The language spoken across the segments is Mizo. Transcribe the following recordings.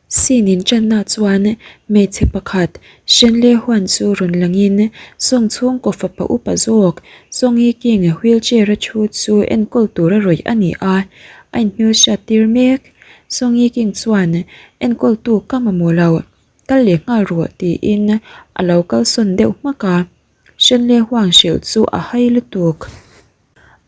Scene inṭanna chuan hmeichhe pakhat Shenlei huan chu rawn langin Song chhungkaw fapa upa zawk Song-i King wheelchair a thu chu enkawl tura rawih a ni a, a inhmelhriat tir mek. Song-i King chuan enkawltu ka mamawh lo, kal leh nghal rawh tiin a lo kalsawn deuh hmak a, Shenlei huan hrilh chu a hai lutuk.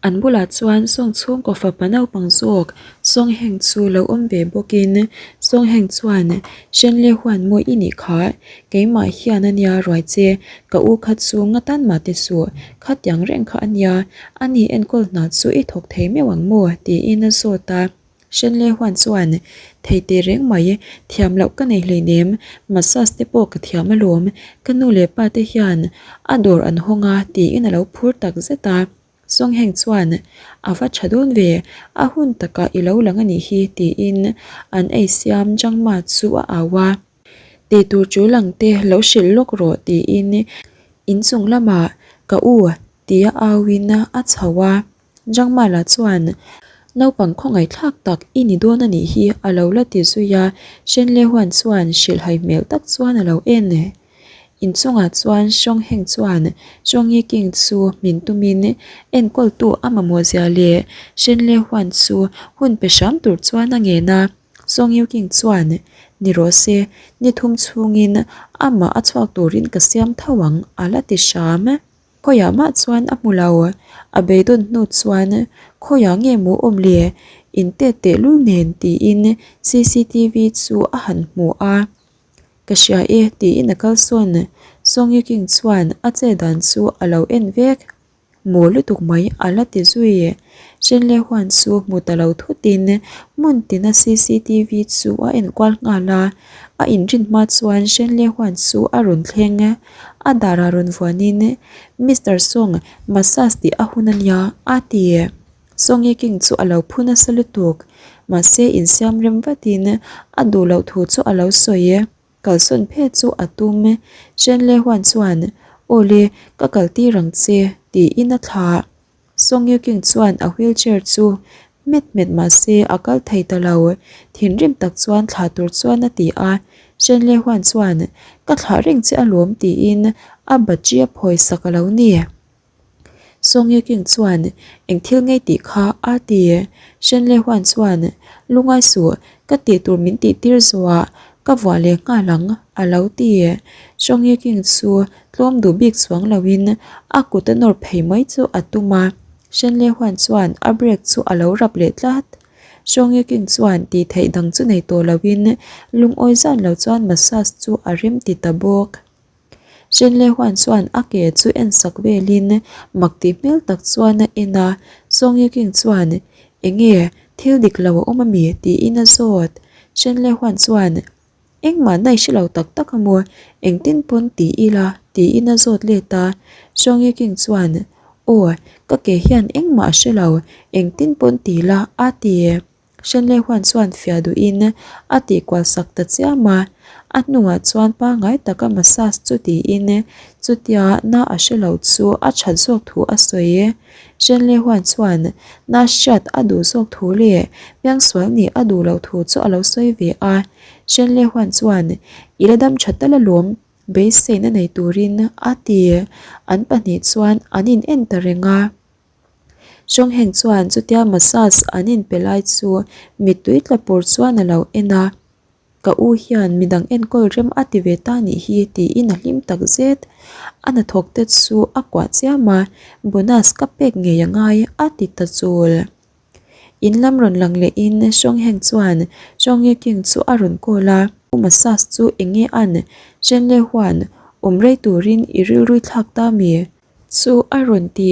An bulah chuan Song chhungkaw fapa naupang zawk Songheng chu lo awm ve bawkin Songheng chuan Shenle huan mawi i nih kha, keimah hian a nia ruai che, ka u kha chu nga tan mah ti suh, khatiang reng kha a nia, ani enkawl hna chu i thawk thei meuh ang maw? tiin a zawt a. Shenle huan chuan Thei teh reng mai, thiam loh ka nei hleinem, massage te pawh ka thiam alawm, ka nu leh pa te hian a dawr an hawng a tiin a lo phur tak zet a. Songheng chuan A va tha dawn ve, a hun takah i lo lang a nih hi tiin an ei siam Jangma chu a au a. Tih tur tul ang te lo hrilh lawk rawh tiin inchung lamah ka u tia auin a chho a. Jangmala chuan, Naupang khawngaihthlak tak i ni dawn a nih hi a lo la ti zui a, Shenle Huan chuan hrilhhai hmel tak chuan a lo en. Inchungah chuan Hrongheng chuan Chongi King chu min tumin enkawltu a mamawh zia leh Shenle Huan chu hun pe hram tur chuan a ngen a. Song Yu King chuan, Ni rawh se, ni thum chhungin amah a chhuak turin ka siam tho ang a la ti hram. Khawiah mah chuan a hmu lo. A beidawn hnu chuan, Khawiah nge maw awm le? In tet tehlul nen tiin cctv chu a han hmu a. Ka hria e tiin a kalsawn. Song Yu King chuan a che dan chu a lo en vek. Maw lutuk mai a la ti zui. Shen Le Huan chu hmu ta lo thutin hmun tina cctv chu a enkual nghal a. A inrin hma chuan Shen Le Huan chu a rawn thleng. A darah rawn vuanin, Mister Song, massage tih a hun a nia, a ti. Song Ye King chu a lo phu nasa lutuk. Mahse insiam rem vatin a duh loh thu chu a lo sawi. Kalsawn phet chu a tum. Shen Le Huan chuan, Aw le, ka kaltir ang che, tiin a thlah. Song Yu King chuan a wheelchair chu hmet hmet mah se a kal thei ta lo. Thinrim tak chuan thlah tur chuan a ti a. Shen Le Huan chuan, Ka thlah reng che alawm tiin a battery a phawi sak a lo ni. Song Yu King chuan, Eng thil ngei tih kha a ti. Shen Le Huan chuan, Lungai suh, ka tih tur min tih tir zuah ka vuah leh nghal ang a lo ti. Song Yu King chu Tlawm duh bik chuang loin a kut a nawr phei mai chu a tum a, Shenle Huan chuan a brake chu a lo rap leh tlat. Song Ye King chuan tih theih dang chu nei tawh loin lungawi zan lo chuan massage chu a rem ti ta bawk. Shenle Huan chuan a ke chu en sak velin mak tih hmel tak chuan a en a, Song Ye King chuan enge thil dik lo a awm ami tiin a zawt. Shenle Huan chuan Engmah na i hre lo tak tak a maw? Engtin pawn ti ila? tiin a zawt let a. Shuangyi King chuan, Aw, ka ke hian engmah a hre lo, engtin pawn ti la, a ti. Shenlei huan chuan fiah duhin a tihkual sak ta chiam a. A hnungah chuan pangngai taka massage chu tiin chutia na a hre lo chu a that zawk thu a sawi. Shenlei huan chuan na hriat a duh zawk thu leh piangsual nih a duh loh thu chu a lo sawi ve a. Shenlei huan chuan, I la dam tha tal alawm, beiseina nei turin a ti. An pahnih chuan an in en ta reng a. Hrongheng chuan chutia massage an inpe lai chu mittui tla pur chuan a lo en a. Ka u hian midang enkawl rem a ti ve ta nih hi tiin a hlim tak zet. A hnathawk te chu a kuah chiam a, bonus ka pek ngei a ngai a ti ta chul. In lam rawn lang lehin Hrongheng chuan Hrongi King chu a rawn call a. U massage chu eng nge an? Shenle huan awm rei turin i rilrui thlak ta mi? Chu a rawn ti.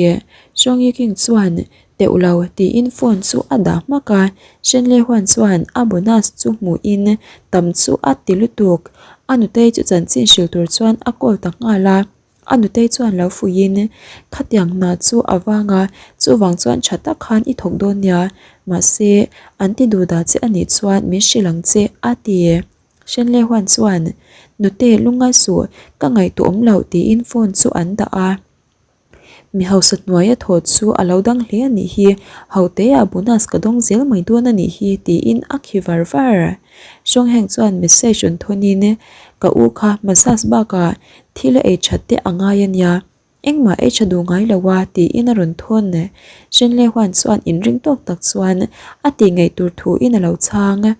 Hrongi King chuan teuh lo tiin phone chu a dah hmak a. Shenle huan chuan a bonus chu hmuhin tam chu a ti lutuk. A nutei chu chanchin hrilh tur chuan a call ta nghal a. A nutei chuan lo fuihin, Khatiang hna chu a vang a, chuvang chuan tha tak khan i thawk dawn nia. Mahse, an ti duh dah che a nih chuan min hrilh ang che, a ti. Shenlei huan chuan, Nute, lungngai suh, ka ngaihtuah awm loh, tiin phone chu an dah a. Mi hausa hnuaia thaw chu a lo dang hle a nih hi, hoteah bonus ka dawng zel mai dawn a nih hi tiin a khi var var. Hrawngheng chuan message rawn thawnin, Ka u kha massage bakah thil a ei that te a ngai a nia, engmah ei tha duh ngai lo a tiin a rawn thawn. Shenlei huan chuan inring tawk tak chuan a tih ngaih tur thuin a lo chhang.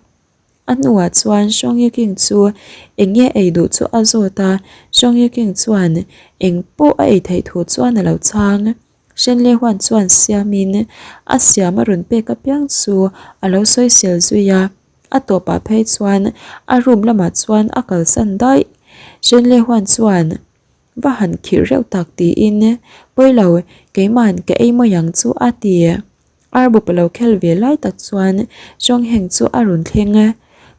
A hnuah chuan Song Ye King chu eng nge ei duh chu a zawt a, Song Ye King chuan eng pawh a ei theih thu chuan a lo chhang. Shen Le Huan chuan siamin a siam a rawn pek apiang chu a lo sawisel zui a, a tawpah phei chuan a room lamah chuan a kalsan daih. Shen Le Huan chuan va han khirh reuh tak tiin, Pawilo, keima'n ka ei mai ang chu a ti. Arbawp a lo khel ve lai tak chuan Chongheng chu a rawn thleng a,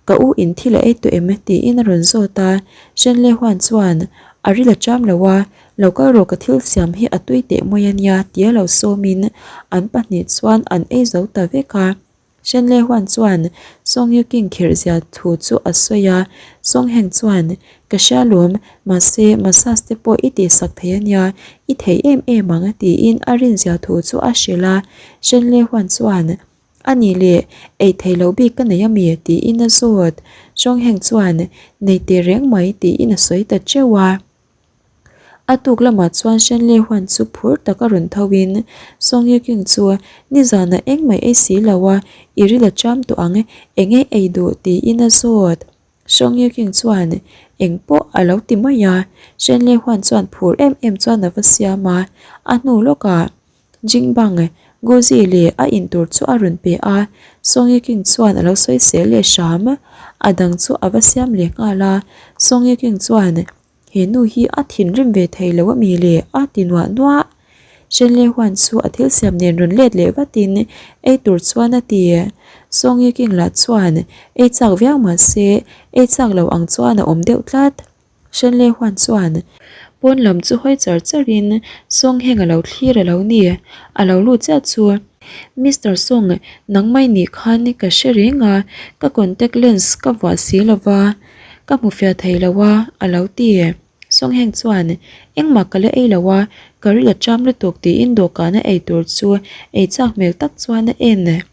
Ka u in thil a ei tawh em? tiin a rawn zawt a, Shenle Huan chuan, A ril a cham lo a, lo kal rawh ka thil siam hi a tui teh mai a nia tia lo sawmin an pahnih chuan an ei zo ta vek a. Shenle Huan chuan Song Yuking khirh zia thu chu a sawi a, Song Heng chuan, Ka hria lawm, mahse massage te pawh i tihsak thei a nia, i thei em em ang tiin a rinzia thu chu a hrilh a, Shenle Huan chuan, A nih leh, ei thei lo bik ka nei ami? tiin a zawt. Chawng Heng chuan, Nei teh reng mai tiin a sawi ta teuh a. A tuk lamah chuan Shenle Huan chu phur taka rawn tho in, Song Ye King chu nizanah engmah ei si lo a, i ril a cham tawh ang, eng ei ei duh tiin a zawt. Song Ye King chuan eng pawh a lo ti mai a, Shen Le Huan chuan phur em em chuan a va siam a, a hnu lawkah Jing Bang, Gu Zi leh a in tur chu a rawn pe a, Song Ye King chuan a lo sawi sel leh hram, a dang chu a va siam leh nghal a, Song Ye King chuan He nu hi a thinrim ve thei lo a mi le? a ti nuah nuah. Shen Le Huan chu a thil siam nen rawn let leh vatin ei tur chuan a ti. Song Ye King lah chuan ei chak viau mah se ei chak lo ang chuan a awm deuh tlat. Shen Le Huan chuan pawn lam chu hawi char charin Song Heng a lo thlir a lo ni. A lo lut chiah chu. Mister Song, nangmah i nih khan ka hre reng a, ka contact lens ka vuah si lova. Ka hmu fiah thei lo a, a lo ti. Songheng chuan, Engmah ka la ei lo a, ka ril a cham lutuk tiin dawhkana ei tur chu ei chak hmel tak chuan a en.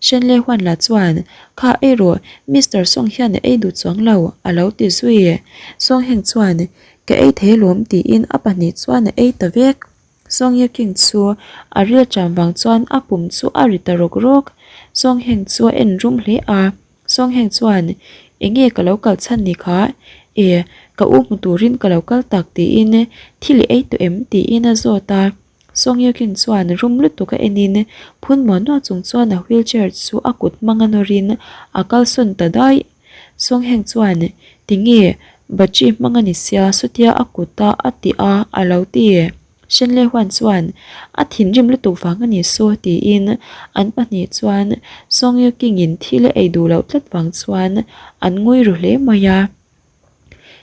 Shenlei huan lah chuan, Kha ei rawh, Mister Song hian a ei duh chuang lo, a lo ti zui. Songheng chuan, Ka ei thei alawm tiin a pahnih chuan a ei ta vek. Song Ye King chu a ril cham vang chuan a pum chu a ri ta rawk rawk. Songheng chu a en rum hle a. Songheng chuan, Enge ka lo kal chhan ni kha? E, ka u hmu turin ka lo kal tak tiin thil i ei tawh em? tiin a zawt a. Song Ye-king chuan rum lutuk a enin phun muah nuah chung chuan a wheelchair chu a kut hmang a nawrin a kalsawn ta daih. Songheng chuan, Tinge, battery hmang a ni sia chutia a kut a a ti a a lo ti. Shenlei huan chuan a thinrim lutuk vang a ni saw tiin an pahnih chuan Song Yu King in thil a ei duh loh tlat vang chuan an ngawi ru hle mai a.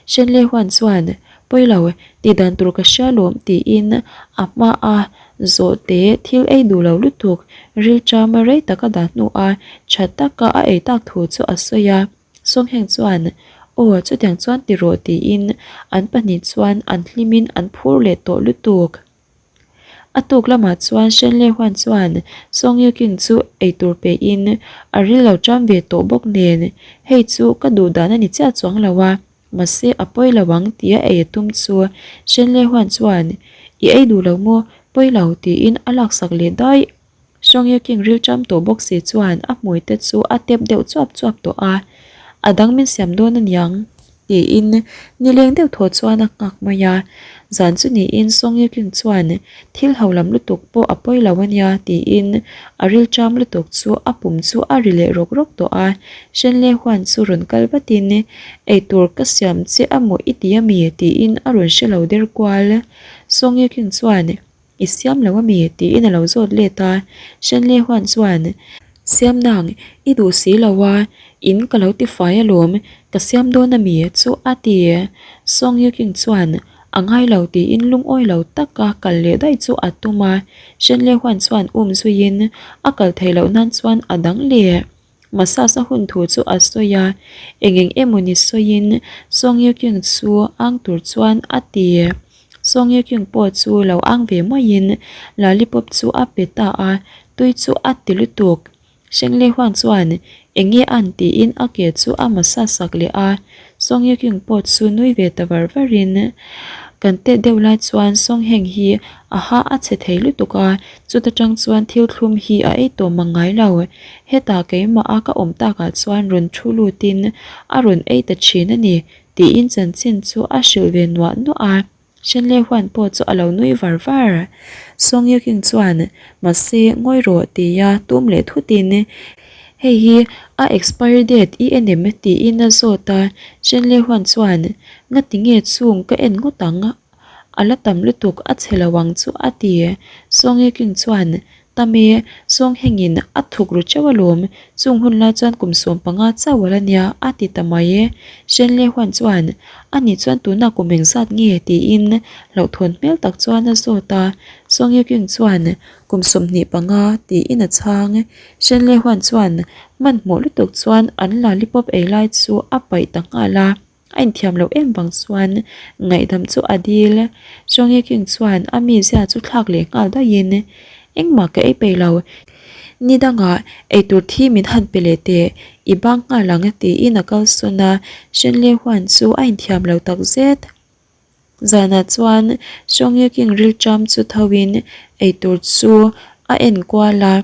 Shenlei huan chuan Pawilo tih dan tur ka hria lawm tiin a hma a zawhte thil ei duh lo lutuk rilṭama rei taka dah hnu a tha taka a ei tak thu chu a sawi a. Songheng chuan, Aw, chutiang chuan ti rawh tiin an pahnih chuan an hlimin an phur leh tawh lutuk. A tuk lamah chuan Shenlei Huan chuan Song Yu King chu eitur pein a ril lo ṭam ve tawh bawk nen, Hei chu ka duh dan a ni chiah chuang lo a, mahse a pawi lo ang tia ei a tum chu Shenlei Huan chuan, I ei duh lo maw? Pawi lo tiin a laksak leh daih. Songye King rilṭam tawh bawk si chuan a hmui te chu a tep deuh chuap chuap tawh a, a dang min siam dawn aniang tiin nileng deuh thaw chuan a nghak mai a. Zan chu niin Songye King chuan thil ho lam lutuk pawh a pawi lo ania tiin a rilṭam lutuk chu a pum chu a ri leh rawk rawk tawh a. Shenle Huan chu rawn kal vatin eitur ka siam che a maw i ti ami tiin a rawn hre lo der kual. Songye King chuan I siam lo ami? tiin a lo zawt let a, Shenlei huan chuan, Siam nang, i duh si lo a, in ka lo ti fai alawm, ka siam dawn ami? chu a ti. Song Yuking chuan, A ngai lo tiin lungawi lo taka kal leh daih chu a tum a, Shenlei huan chuan um zuiin a kal theih loh nan chuan a dang leh. Massage a hun thu chu a sawi a, eng eng emaw ni sawiin Song Ye Kyung chu ang tur chuan a ti. Song Ye Kyung pawh chu lo ang ve maiin lollipop chu a pe ta a, tui chu a ti lutuk. Shengle Huang chuan eng nge an tiin a ke chu a massage sak leh a, Song Ye Kyung pawh chu nui ve ta var varin kan tet deuh lai chuan Song Heng hi a ha a chhe thei lutuk a, chuta tang chuan thil thlum hi a ei tawh mang ngai lo. Hetah keimah a ka awm takah chuan rawn thu lutin a rawn ei ta thin a ni tiin chanchin chu a hrilh ve nuah nuah a. Shenlei huan pawh chu a lo nui var var. Song Yuking chuan, Mahse, ngawi rawh tia tum leh thutin, Hei hi a expiry date i en em? tiin a zawt a. Shenlei huan chuan, Ngati nge chung ka en ngawt ang? A la tam lutuk a chhe lo ang chu a ti. Song Yuking chuan, Tam e, Sawnghengin a thuk ru teuh alawm, chung hun lai chuan kum 15 chauh a la nia, a ti ta mai e. Shenle Huan chuan, Ani chuan tunah kum engzat nge? tiin hlauhthawn hmel tak chuan a zawt a. Song Yukyung chuan, Kum 25, tiin a chhang. Shenle Huan chuan hmanhmawh lutuk chuan an lollipop ei lai chu a paih ta nghal a. A inthiam loh em vang chuan ngaihdam chu a dil. Chongi King chuan a mizia chu thlak leh nghal daihin, Engmah ka ei peih lo. Ni dangah eitur thi min han pe leh teh, i bang nghal ang tiin a kalsawn a, Shenlei Huan chu a inthiam lo takzet. Zanah chuan Chongi King rilṭam chu thoin eitur chu a enkual a.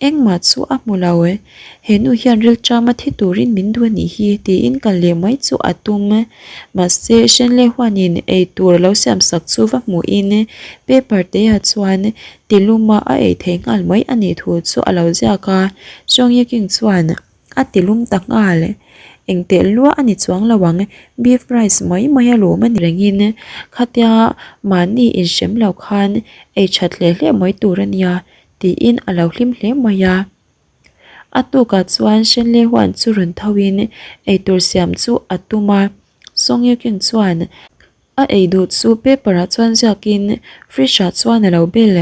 Engmah chu a hmu lo e. He nu hian rilṭama thi turin min duh a nih hi tiin kal leh mai chu a tum. Mahse, Shenlei huanin ei tur a lo siam sak chu va hmuhin paper teah chuan tiluma a ei thei nghal mai a nih thu chu a lo ziak a. Chong Yiking chuan a tilum ta nghal. Engteh lua a ni chuang lo ang, beef rice mai mai a lawm a ni rengin khatia mahni inhrem lo khan ei that hle hle mai tur a nia tiin a lo hlim hle mai a. A tukah chuan Shenlei huan chu rawn tho in eitur siam chu a tum a, Song Ye Kyung chuan a ei duh chu paper ah chuan ziak in fridge ah chuan a lo bel.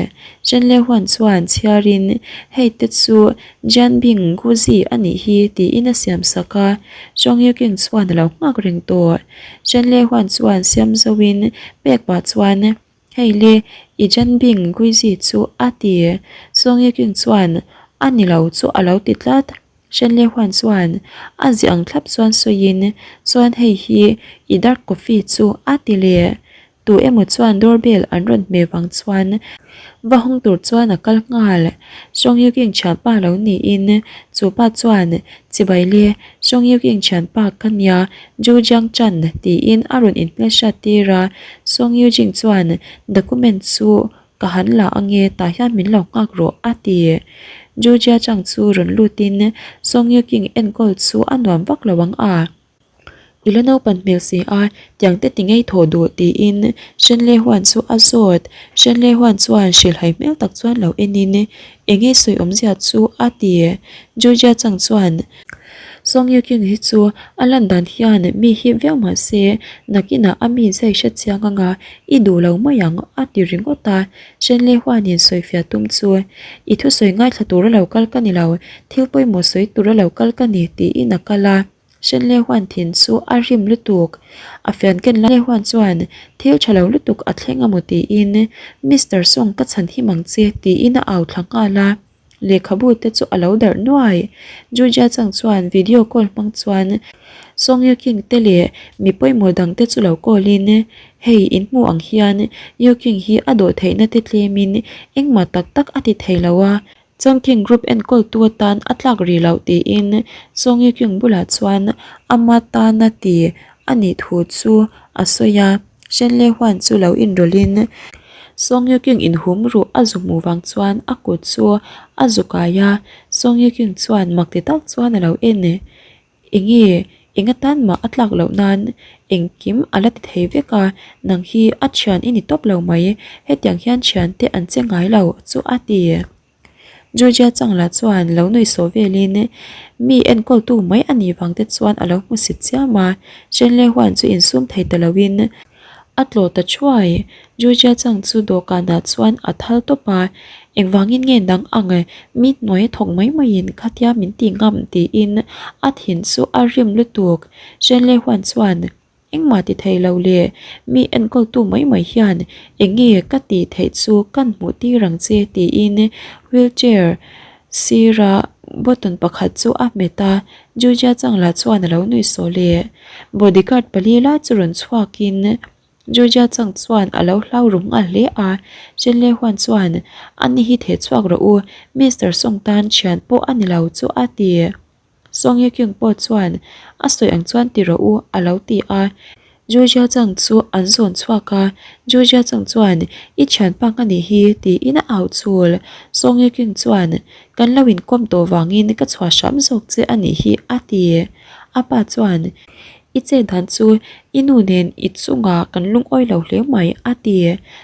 Shenlei huan chuan chhiar in hei te chu Jian Bing Guzi a nih hi tiin a siam sak a, Song Ye Kyung chuan a lo nghak reng tawh. Shenlei huan chuan siam zo in pek pah chuan Hei le, i Janbing Guizi chu a ti. Song Ye Kyung chuan a ni lo chu a lo ti tlat. Shen Le Huan chuan a ziah ang thlap chuan sawiin, Chuan hei hi i dark coffee chu a ti leh. Tu emaw chuan doorbell an rawn hmeh vang chuan va hawng tur chuan a kal nghal. Song Ye Kyung thianpa lo niin chu pa chuan Chibai le, Song Ye Kyung thianpa ka nia Zhou Jiang Chan tiin a rawn inhmelhriat tir a, Song Yu Jing chuan document chu ka han la ange tah hian min lo nghak rawh a ti. Zhou Jia Chang chu rawn lutin Song Yu King enkawl chu a nuam vak lo ang a. I la naupan hmel si a, tiang te ti ngei thawh duh tiin Shen Le Huan chu a zawt. Shen Le Huan chuan hrilhhai hmel tak chuan lo enin enge sawi awmzia chu a ti. Zhou Jia Chang chuan Song Yu Kyung hi chu a lan dan hian mi hip viau mah se nakinah a mi zai hre chiang anga i duh lo mai ang a ti ringawt a. Shen Lei huanin sawifiah tum chu i thusawi ngaithla tura lo kal ka ni lo, thil pawimawh sawi tura lo kal ka ni tiin a kal a. Shen Lei huan thin chu a rim lutuk. A fian ken lai huan chuan thil tha lo lutuk a thleng amaw tiin Mister Song ka chhan him ang che tiin a au thla nghal a. Lehkhabu te chu a lo darh nuai. Juja chang chuan video call hmang chuan Song Yu King te leh mi pawimawh dang te chu lo call in, Hei in hmuh ang hian Yu King hi a dawh theihna te tlem in engmah tak tak a ti thei lo a, Changking Group enkawltu atan a tlak rih loh tiin Song Yu King bulah chuan ama tana ti a nih thu chu a sawi a. Shenlei huan chu lo inrawlhin Song Yu King inhum ruh a zu hmuh vang chuan a kut chu a zu kai a, Song Yu King chuan mak ti tak chuan a lo en. Enge, eng atan mah a tlak loh nan engkim a la ti thei vek a, nang hi a thian i ni tawp lo mai, hetiang hian thiante an che ngai lo chu a ti. Georgia chang lah chuan lo nuih sawh velin mi enkawltu mai a nih vang te chuan a lo hmu si chiam a, Shenlei huan chu insum thei ta loin a tlawh ta thuai. Georgia chang chu dawhkanah chuan a thal tawp a, Engvangin nge nang ang mi hnuai thawk mai maiin khatia min ti ngam tiin a thin chu a rim lutuk. Shenlei huan chuan. Engmah ti thei lo leh mi enkawltu mai mai hian eng nge ka tih theih chu kan hmuh tir ang che tiin wheelchair sira button pakhat chu a hmet a, Georgia chang lah chuan a lo nuih sawh leh. Bodyguard pali lai chu rawn chhuakin Georgia chang chuan a lo hlau ru nghal hle a, Shenlei huan chuan Ani hi theh chhuak rawh u, Mister Song tan thian pawh a ni lo chu a ti. Song Ye Kyung pawh chuan a sawi ang chuan ti rawh u a lo ti a. Georgia chang chu an zawn chhuak a, Georgia chang chuan I thianpa ka nih hi tiin a au chul. Song Ye Kyung chuan Kan lo inkawm tawh vangin ka chhuah hram zawk che a nih hi a ti. A pa chuan I chet dan chu i nu nen i chungah kan lungawi lo hle mai a ti.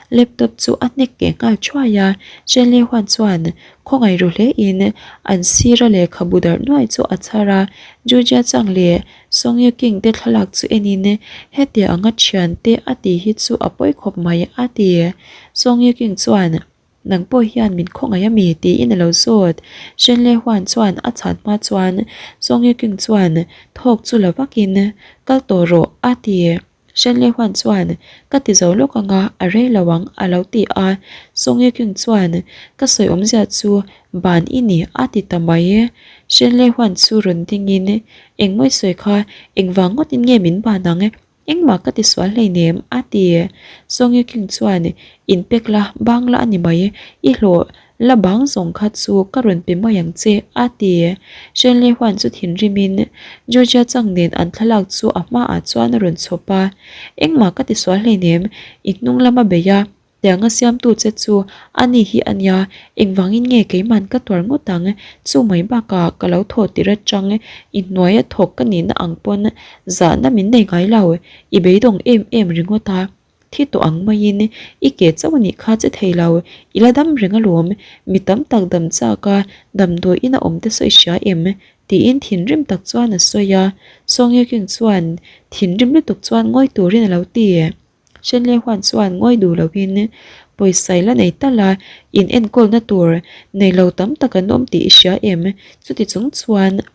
Laptop chu a hnek keh nghal thuai a, Chen Lei Huan chuan Khawngaih ru hle in an sira lehkhabu darh nuai chu a chhar a, Georgia Chang leh Song Ye King te thlalak chu en in hetia anga thian te a ti hi chu a pawi khawp mai a ti. Song Ye King chuan Nang pawh hian min khawngaih a mi? tiin a lo zawt. Shen Le Huan chuan a chhan hma chuan Song Ye King chuan thawk chu la vakin Kal tawh rawh a ti. Shenlei huan chuan, Ka ti zo lawk anga, a rei lo ang, a lo ti a. Song Ye Kyung chuan, Ka sawi awmzia chu ban i ni, a ti ta mai. Shenlei huan chu rawn dingin, Engmawi sawi kha, engvang ngawtin nge min ban ang? Engmah ka ti sual hleinem, a ti. Song Ye Kyung chuan, Inpek la, bang la a ni mai, i hlawh La bang zawng kha chu ka rawn pe mai ang che, a ti. Shenlei huan chu thinrimin Georgia chang nen an thlalak chu a hmaah chuan a rawn chhawp a. Engmah ka ti sual hleinem, i hnung lama bei a, tianga siamtu che chu a ni hi a nia, engvangin nge keiman ka tuar ngawt ang, chu mai bakah ka lo thaw tir atang i hnuaia thawk ka nihna ang pawn zahna min nei ngai lo, i beidawng em em ringawt a. Thi tawh ang maiin i ke chauh a nih kha che thei lo, i la dam reng alawm, mi tam tak dam chak a, damdawi in a awm te sawi hria em? tiin thinrim tak chuan a sawi a, Song Ye Kyung chuan thinrim lutuk chuan ngawi turin a lo ti. Shen Lei Huan chuan ngawi duh loin pawisa i la nei tal a, in enkawlna tur nei lo tam tak an awm tih i hria em? Chuti chung chuan.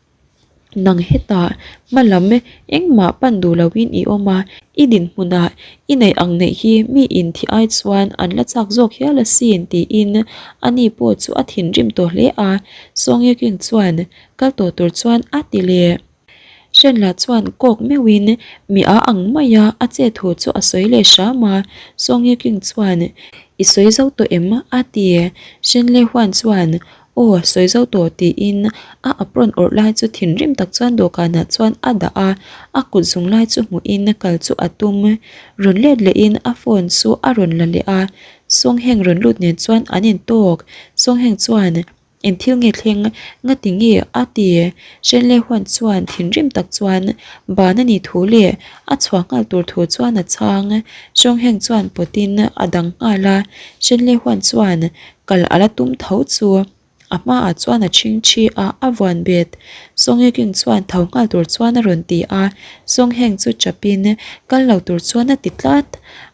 Nang hetah hma lam engmah pan duh loin i awm a, i dinhmunah i neih ang neih hi mi inthih ai chuan an la chak zawk hial asin tiin ani pawh chu a thinrim tawh hle a, Song Ye Kyung chuan kal tawh tur chuan a ti leh. Hrenla chuan kawk meuhin mi a ang maia a che thu chu a sawi leh hram a, Song Ye Kyung chuan i sawi zo tawh em? a ti. Hrenle Huan chuan Aw, sawi zo tawh tiin a apron awrh lai chu thinrim tak chuan dawhkanah chuan a dah a, a kut zung lai chu hmuhin kal chu a tum. Rawn let lehin a phone chu a rawn la leh a, Sawngheng rawn lut nen chuan an intawk. Sawngheng chuan, Eng thil nge thleng? Ngati nge? a ti. Hrenlei huan chuan thinrim tak chuan ban a nih thu leh a chhuah nghal tur thu chuan a chhang. Sawngheng chuan pawtin a dang nghal a, Hrenlei huan chuan Kal a la tum tho chu a hmaah chuan a chhing thi a, a vuan bet. Sawngheking chuan tho nghal tur chuan a rawn ti a, Sawngheng chu chapin kal lo tur chuan a ti tlat.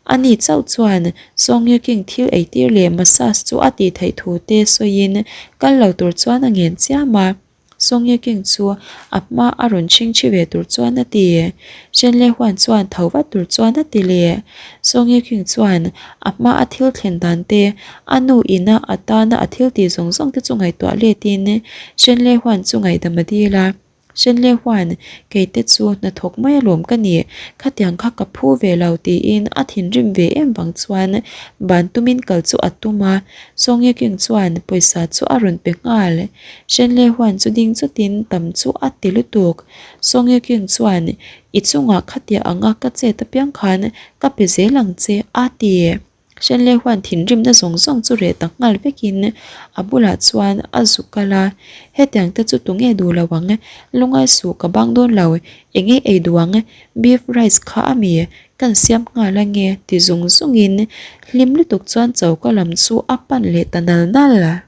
Ani chauh chuan Sawngheking thil eitir leh massage chu a tih theih thu te sawiin kal lo tur chuan a ngen chiam a. Song Ye King chu a hma a rawn chhingchhi ve tur chuan a ti. Shen Le Huan chuan tho vat tur chuan a ti leh. Song Ye King chuan a hma a thil thlen dan te, a nu ina a tana a thil tih zawng zawng te chu ngaihtuah letin Shen Le Huan chu ngaihdam a dil a. Shen Le Huan, kei te chu hnathawk mai alawm ka ni, khatiang kha ka phu ve lo tiin a thinrim ve em vang chuan ban tumin kal chu a tum a. Song Ye King chuan pawisa chu a rawn pe nghal. Shenlei huan chu ding chutin tam chu a ti lutuk. Song Ye Kyung chuan, I chungah khatia anga ka chet apiang khan ka pe zel ang che, a ti. Shenlei huan thinrimna zawng zawng chu reh tak nghal vekin a bulah chuan a zu kal a, Hetiang te chu tunge duh lo ang? Lungai suh ka bang dawn lo, enge ei duh ang? Beef rice kha a mi? Kan siam nghal ange ti zung zungin hlim lutuk chuan choka lam chu a pan leh ta nal nal.